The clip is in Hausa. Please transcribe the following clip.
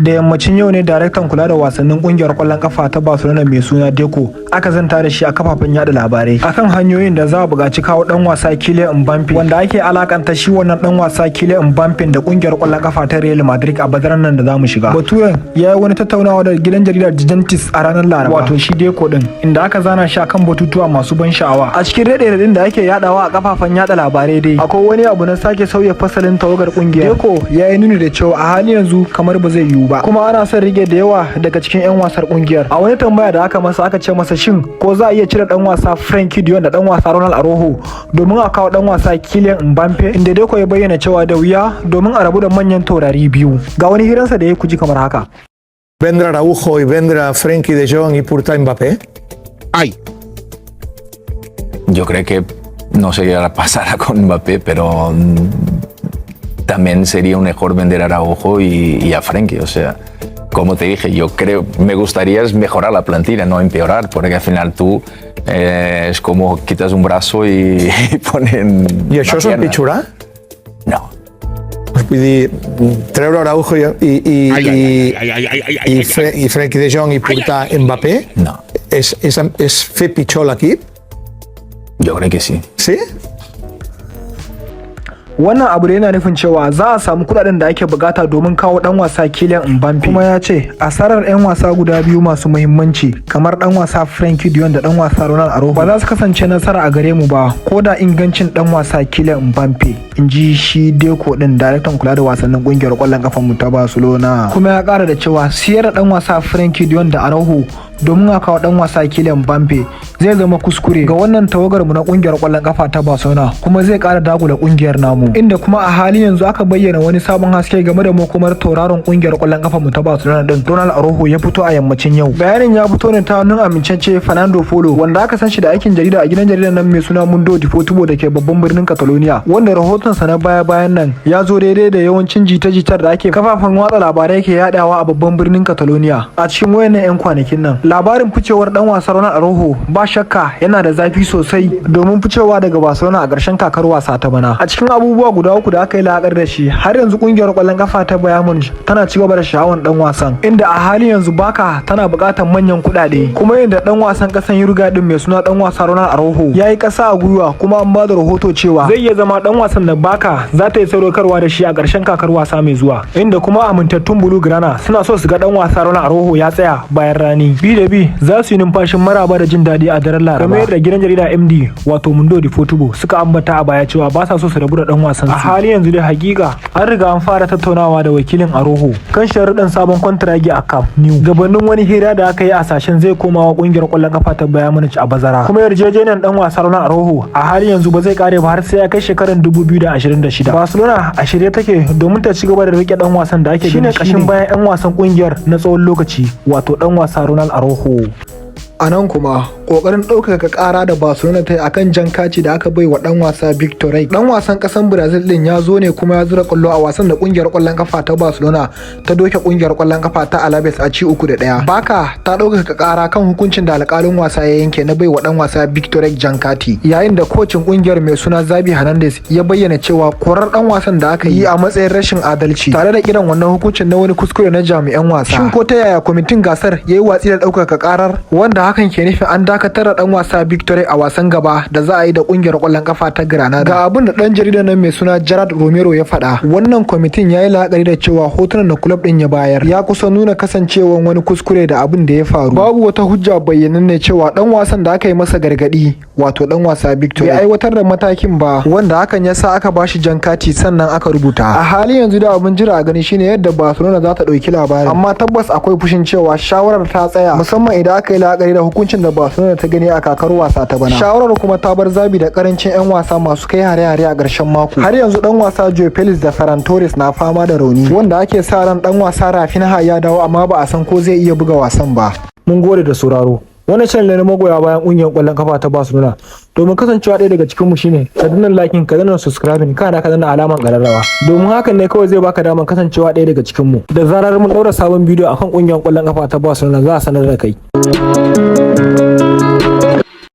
Da yammacin yau ne daraktan kula da wasannin kungiyar kwallon kafa ta Barcelona mai suna Deco aka zanta da shi a kafafen yada labarai akan hanyoyin da za a buƙaci kawo dan wasa Kylian Mbappe, wanda ake alakanta shi wannan dan wasa Kylian Mbappe da kungiyar kwallon kafa ta Real Madrid a bazaran nan da zamu shiga. Baturen ya yi wani tattaunawa da gidan jaridar Gigantis a ranar Laraba, wato shi Deco din, inda aka zana shi akan batutuwa masu ban sha'awa. A cikin raɗe-raɗin da ake yadawa a kafafen yada labarai dai, akwai wani abu na sake sauya fasalin tawagar kungiyar. Deco ya yi nuni da cewa a halin yanzu kamar ba zai yiwu ba, kuma ana son rike da yawa daga cikin 'yan wasar kungiyar. A wani tambaya da aka masa, aka ce masa shin ko za a iya cire dan wasa Frenkie de Jong da dan wasa Ronald Araujo domin a kawo dan wasa Kylian Mbappe, inda Deco ya bayyana cewa da wuya domin a rabu da manyan taurari biyu. Ga wani hiransa da ya kuji kamar haka. Vendre Araujo i vendre Frenkie de Jong i portar Mbappé? Ai. Yo creo que no sé qué pasará con Mbappé, pero también sería un mejor vender a Araujo y a Frenkie. O sea, como te dije, yo creo, me gustaría es mejorar la plantilla, no empeorar, porque al final tú es como quitas un brazo y ponen I això la és pierna. Empitjorar? No. Vull dir, treure Araujo i, Ai, ai, i, ai, ai, ai, ai, ai, i, ai, i Frenkie de Jong i portar Mbappé No. és fer pitjor l'equip? Yo creo que sí. Sí? Wannan abu da yana nufin cewa za a samu kudaden da ake bukata domin kawo dan wasa Kylian Mbappe. Kuma ya ce asarar 'yan wasa guda biyu masu muhimmanci kamar dan wasa Frenkie de Jong da dan wasa Ronald Araujo ba za su kasance nasara a gare mu ba, ko da ingancin dan wasa Kylian Mbappe, in ji shi Deco din, daraktan kula da wasannin kungiyar kwallon kafan mu ta Barcelona. Kuma ya kara da cewa siyar da dan wasa Frenkie de Jong da Araujo domin a kawo dan wasa Kylian Mbappe zai zama kuskure ga wannan tawagar mu na kungiyar kwallon kafa ta Barcelona, kuma zai kara dagula kungiyar namu. Inda kuma a halin yanzu aka bayyana wani sabon haske game da makomar tauraron kungiyar kwallon kafa mu ta Barcelona din, Ronald Araujo, ya fito a yammacin yau. Bayanin ya fito ne ta hannun amincacce Fernando Polo, wanda aka san shi da aikin jarida a gidan jaridar nan mai suna Mundo Deportivo da ke babban birnin Catalonia, wanda rahoton sa na baya bayan nan ya zo daidai da yawancin jita-jitar da ake kafafen watsa labarai ke yadawa a babban birnin Catalonia a cikin wayannan 'yan kwanakin nan. Labarin ficewar dan wasa Ronald Araujo ba shakka yana da zafi sosai domin ficewa daga Barcelona a ƙarshen kakar wasa ta bana. A cikin abubuwa guda uku da aka yi la'akari da shi, har yanzu kungiyar ƙwallon kafa ta Bayern Munich tana ci gaba da sha'awar dan wasan, inda a halin yanzu Barca tana buƙatar manyan kuɗaɗe, kuma yadda dan wasan ƙasan Uruguay din mai suna dan wasa Ronald Araujo ya yi ƙasa a gwiwa, kuma an ba da rahoto cewa zai iya zama dan wasan da Barca za ta yi sadaukarwa da shi a ƙarshen kakar wasa mai zuwa, inda kuma amintattun Blaugrana suna so su ga dan wasa Ronald Araujo ya tsaya bayan rani. B da B za su yi numfashin maraba da jin daɗi a daren Laraba, kamar yadda gidan jarida MD, wato Mundo Deportivo, suka ambata a baya cewa ba sa so su rabu da dan wasan su. A halin yanzu dai hakika an riga an fara tattaunawa da wakilin Araujo kan sharuɗan sabon kwantiragi a Camp Nou, gabanin wani hira da aka yi a sashen zai koma wa kungiyar ƙwallon kafa ta Bayern Munich a bazara. Kuma yarjejeniyar dan wasa Ronald Araujo a halin yanzu ba zai kare ba har sai ya kai shekarar 2026. Barcelona a shirye take domin ta ci gaba da rike dan wasan da ake shine kashin bayan 'yan wasan kungiyar na tsawon lokaci, wato dan wasa Ronald Araujo. A nan kuma, kokarin ɗaukaka ƙara da Barcelona ta yi akan jan kati da aka bai wa ɗan wasa Victor Roque. Ɗan wasan ƙasan Brazil ɗin ya zo ne kuma ya zura ƙwallo a wasan da ƙungiyar ƙwallon kafa ta Barcelona ta doke ƙungiyar ƙwallon kafa ta Alaves a ci 3-1. Barca ta ɗaukaka ƙara kan hukuncin da alƙalin wasa ya yanke na bai wa ɗan wasa Victor Roque jan kati, yayin da kocin ƙungiyar mai suna Xavi Hernandez ya bayyana cewa korar ɗan wasan da aka yi a matsayin rashin adalci, tare da kiran wannan hukuncin na wani kuskure na jami'an wasa. Shin ko ta yaya kwamitin gasar ya yi watsi da ɗaukaka ƙarar, wanda hakan ke nufin an dakatar da dan wasa Victor a wasan gaba da za a yi da kungiyar kwallon kafa ta Granada? Ga abin da dan jaridar nan mai suna Gerard Romero ya faɗa: wannan kwamitin ya yi la'akari da cewa hotunan da club din ya bayar ya kusa nuna kasancewan wani kuskure da abin da ya faru. Babu wata hujja bayyananne cewa dan wasan da aka yi masa gargadi, wato dan wasa Victor, bai aiwatar da matakin ba, wanda hakan ya sa aka bashi jan kati sannan aka rubuta. A halin yanzu da abin jira a gani shine yadda Barcelona za ta ɗauki labarin, amma tabbas akwai fushin cewa shawarar ta tsaya, musamman idan aka yi la'akari da hukuncin da Barcelona ta gani a kakar wasa ta bana. Shawarar kuma ta bar Xavi da karancin 'yan wasa masu kai hare-hare a ƙarshen mako. Har yanzu dan wasa Joao Felix da Ferran Torres na fama da rauni, wanda ake sa ran dan wasa Raphinha ya dawo, amma ba a san ko zai iya buga wasan ba. Mun gode da sauraro. Wannan channel ne na magoya bayan ƙungiyar ƙwallon kafa ta Barcelona. Domin kasancewa ɗaya daga cikin mu shine ka danna liking, ka danna subscribing, kana ka danna alaman ƙararrawa. Domin hakan ne kawai zai baka damar kasancewa ɗaya daga cikin mu. Da zarar mun ɗaura sabon bidiyo akan ƙungiyar ƙwallon kafa ta Barcelona, za a sanar da kai.